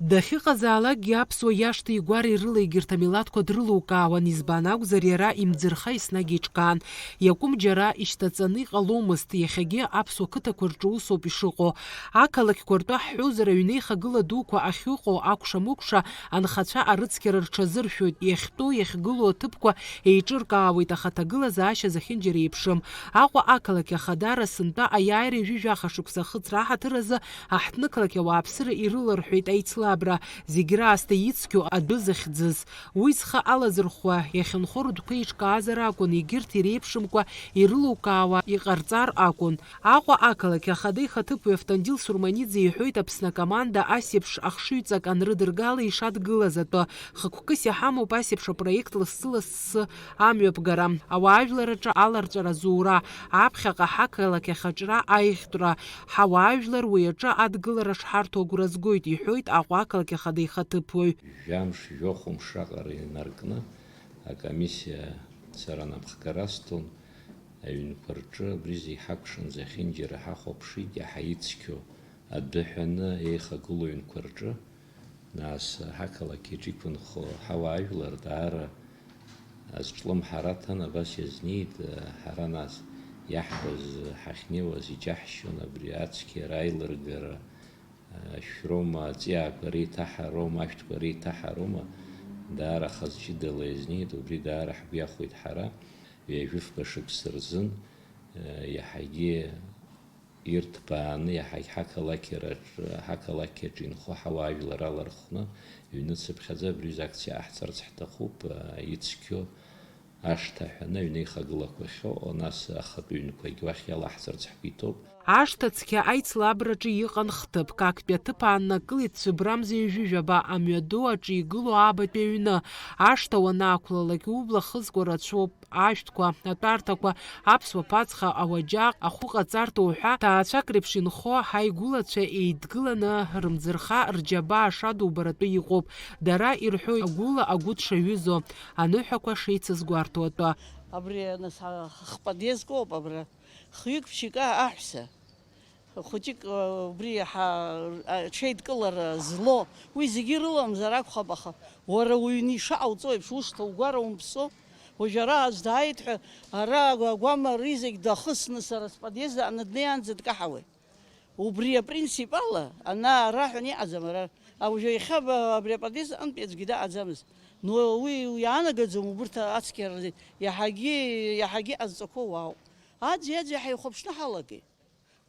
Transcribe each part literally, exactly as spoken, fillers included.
Дахьыҟазаалакгьы аԥсуа иашҭа игәареи рыла егьырҭ амилаҭқәа дрылукаауан, избан акәзар, иара имӡырха еснагь еиҿкаан. Иакәым џьара ишьҭаҵаны иҟаломызт, иахьагьы аԥсуа қыҭақәа рҿы усоуп ишыҟоу. Ақалақьқәа ртәы ҳҳәозар, аҩнеихагыла дуқәа ахьыҟоу акәша-мыкәша анхацәа арыцқьара рҽазыршәоит, иахьтәоу, иахьгылоу аҭыԥқәа еиҿыркаауеит, аха аҭагылазаашьа зехьынџьара еиԥшым. Аҟәа ақалақь ахадара сынтәа аиааира ҩажәи жәаха шықәса ахыҵра аҳаҭыр азы аҳҭнықалақь ауааԥсыра ирыларҳәеит аицлабра, зегь раасҭа ицқьоу адәы зыхьӡыз. Уи зхы алазырхәуа, иахьынхо рыдәқәа еиҿкаазар акәын, егьырҭ иреиԥшымкәа ирылукаауа иҟарҵар акәын. Аҟәа ақалақь ахада ихаҭыԥуаҩ Автандил Сурманиӡе иҳәоит, Аԥсны акоманда ас еиԥш ахшыҩҵак анрыдыргала ишадгылаз атәы. Хықәкыс иҳамоуп ас еиԥш апроект лассы-лассы амҩаԥгара, ауаажәлар рҿы аларҵәара зура, аԥхьаҟа ҳақалақь ахаҿра аиӷьтәра, ҳауаажәлар уи аҿы адгылара шҳарҭо агәра згоит, иҳәоит Аҟәа ақалақь ахада ихаҭыԥуаҩ. Жәамш, жәохәымш раҟара инаркны акомиссиа сара анапхгара асҭон, аҩнқәа рҿы абри зегь ҳакәшан зехьынџьара ҳахәаԥшит, иаҳа ицқьоу адәы ҳәаны еихагылоу аҩнқәа рҿы. Нас ҳақалақь иҿы иқәынхо ҳауаажәлар даара азҿлымҳара аҭан, абас иазнеит, ҳара нас иаҳҳәоз, ҳахьнеиуаз иџьаҳшьон абри ацқьара, аилыргара, ашәроума, аҵиаақәа реиҭаҳароума, ашәҭқәа реиҭаҳароума, даара хаз ҷыдала иазнеит, убри даара ҳгәы иахәеит ҳара, ҩажәифба шықәса рзын, иаҳагьы ирҭбааны, иаҳагь ҳақалақьраҿ-, ҳақалақьаҿ инхо ҳауаажәлар алархәны, ҩныцыԥхьаӡа абри акциа ҟаҳҵарц ҳҭахуп, ицқьоу ашҭа ҳәаны аҩны ихагылақәахьоу, нас ахатә ҩнқәагь уахь иалаҳҵарц ҳгәы иҭоуп. Ашҭа цқьа аицлабраҿы иҟан хҭыԥк, актәи аҭыԥ ааннакылеит цәыббра мза ҩажәижәаба, амҩаду аҿы игылоу аабатәи аҩны. Ашҭа уанаақәлалак, убла хызкуа рацәоуп. Ашәҭқәа, атәарҭақәа, аԥсуа ԥацха, ауаџьаҟ, ахәыҟаҵарҭа уҳәа ҭаацәак реиԥш инхо ҳаигәылацәа еидгыланы рымӡырха, рџьабаа шадубаратәы иҟоуп. Дара ирҳәоит агәыла агәы дшаҩызо, аныҳәақәа шеицызгәарҭо атәы. Абри, нас, ха-, хподезк ауп абра. Хҩык ԥшьҩык аҳәса. Хәыҷык, убри иаҳа аҽеидкылара злоу, уи зегьы ирыламзар акәхап, аха уара уҩны ишаҟауҵо еиԥш, ушҭа угәара умԥсо, уажә ара аӡә дааит ҳәа, ара агәама ари зегь дахысны сара сподиезд аҟны днеиаанӡа дкаҳауеит. Убри апринцип ала, ана ара ҳәа иҟаӡам, ара, а, уажә иахьа ба-, абри аподиезд аҟынтәи аӡәгьы даҟаӡамызт. Но уи, уи иаанагаӡом убырҭ ацқьара зегь, иаҳагьы, иаҳагьы ҟазҵақәоу уаауп. Аӡәи-аӡәи ҳаихәаԥшны ҳалагеит.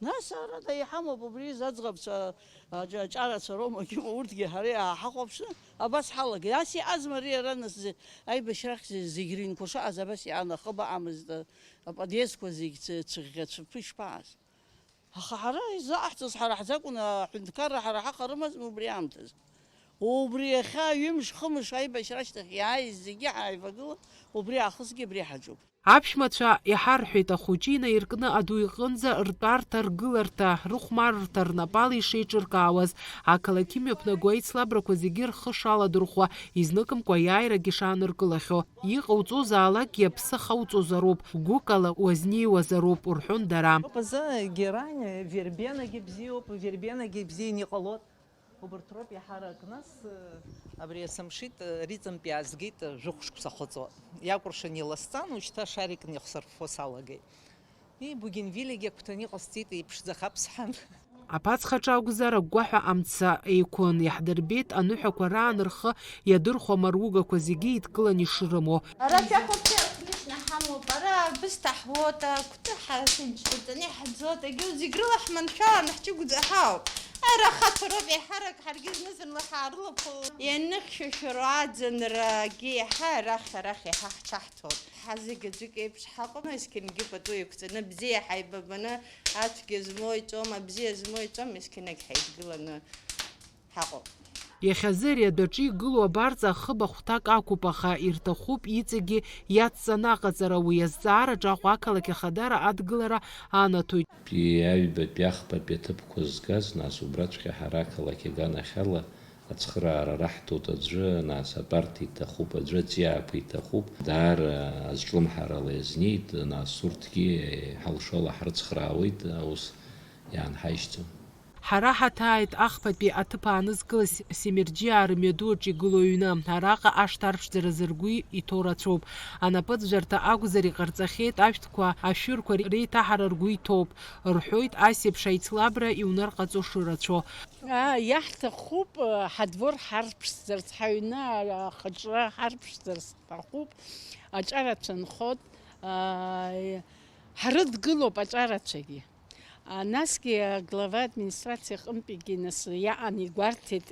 Нас арада иҳамоуп убри аӡӷабцәа, аҷ-, аҷарацәа роума, кима, урҭгьы ҳара иааҳахәаԥшны абас ҳалагеит. Ас иҟазма ари ара, нас, зе-, аибашьрахь зе-, зегь рыҩнқәа шаҟаз абас иҟан, ахыб аҟамызт, а, аподъездқәа зегь ц-, цәыӷьӷьа цәыԥы ишԥааз? Аха ҳара изаҟаҳҵаз ҳара ҳзакәын, аҳәынҭқарра ҳара ҳаҟарымызма убри аамҭазы? Убри иахьа ҩымш-хымш аибашьра ашьҭахь иааиз зегьы ҳааивагылан, убри аахысгьы абри ҳаҿуп. Аԥшәмацәа иҳарҳәеит, ахәыҷы инаиркны аду иҟынӡа ртәарҭа, ргыларҭа, рыхәмаррҭа рнапала ишеиҿыркаауаз. Ақалақь имҩаԥнаго аицлабрақәа зегьы рхы шаладырхәуа, изныкымкәа аиааирагьы шааныркылахьоу. Иҟауҵозаалакгьы аԥсы ахауҵозароуп, гәыкала уазнеиуазароуп, рҳәон дара. Азы герань, вербенагьы бзиоуп, вербенагьы бзианы иҟалоит. Убарҭ роуп иаҳарак. Нас, э, абри есымшит, э, Риҵантәи аазгеит, э, жәохә шықәса ахыҵуа. Иакәыршан иласҵан, ушьҭа шарикны ихсырффо салагеит. И, бугенвилиагьы агәҭаны иҟасҵеит, иԥшӡахап сҳәан. Аԥацхаҿы акәзар, агәгәаҳәа амца еиқәын, иаҳдырбеит аныҳәақәа раан рхы иадырхәо амаругақәа зегьы еидкылан ишрымоу. Ара шәахәаԥшыр, отлично ҳамоуп, ара абысҭа ҳуоута, Ҳа сынчкәыҵаны иҳаӡоит, егьи зегь рыла ҳманшәаланы ҳҷыгәӡа ҳауп. Ара ахацәа роуп еиҳарак, ҳаргьы зны-зынла ҳаарылаԥылоит. Ианыхьшәашәароу аӡынрагьы еиҳа арахь, арахь еиҳа ҳҽаҳҭоит. Ҳа зегь аӡәык еиԥш ҳаҟоума, есқьынгьы пату еиқәҵаны, бзиа ҳаибабаны, ацәгьа змоу иҵоума, абзиа змоу иҵоума, есқьынагь ҳаидгыланы ҳаҟоуп. Иахьазы ари адәаҿы игылоу абарҵа ахыб ахәҭак ақәуп, аха ирҭахуп иҵегьы иацҵаны аҟаҵара, уи азҵаараҿы Аҟәа ақалақь ахадара адгылара анаҭоит. Аҩбатәи, ахԥатәи аҭыԥқәа згаз, нас убраҵәҟьа ҳара ақалақь аганахьала ацхыраара раҳҭоит аӡәы, нас атәарҭа иҭахуп аӡәы, аҵиаақәа иҭахуп. Даара азҿлымҳарала иазнеит, нас урҭгьы ҳалшала ҳрыцхраауеит, аус иаанҳажьӡом. Ҳара ҳаҭааит ахԥатәи аҭыԥ аанызкылаз Семерџьиаа рымҩаду аҿы игылоу аҩны. Араҟа ашҭа арԥшӡаразы ргәы иҭоу рацәоуп. Анапыӡәӡәарҭа акәзар иҟарҵахьеит, ашәҭқәа, ашәырқәа реиҭаҳара ргәы иҭоуп, рҳәоит, ас еиԥш аицлабра иунарҟаҵо шырацәоу. Иаҳҭахуп ҳадвор ҳарԥшӡарц, ҳаҩны ахаҿра ҳарԥшӡарц ҳҭахуп, аҿарацәа нхоит, ҳарыдгылоуп аҿарацәагьы. Насгьы аглава администрациа аҟынтәигьы нас иаан игәарҭеит,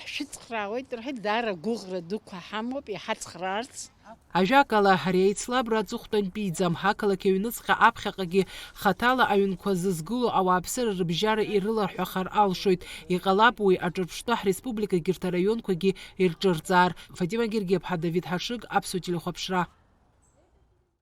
ҳшәыцхраауеит рҳәеит, даара гәыӷра дуқәа ҳамоуп иҳацхраарц. Ажәакала, ари аицлабра аҵыхәтәантәиӡам, ақалақь аҩныҵҟа аԥхьаҟагьы хаҭала аҩнқәа зызгылоу ауааԥсыра рыбжьара ирыларҳәахар алшоит. Иҟалап уи аҿырԥштәы ҳреспубликагьы рҭ араионқәагьы ирҿырҵаар. Фатима Гергиаԥҳа, Давид Ҳашыг, Аԥсуа телехәаԥшра.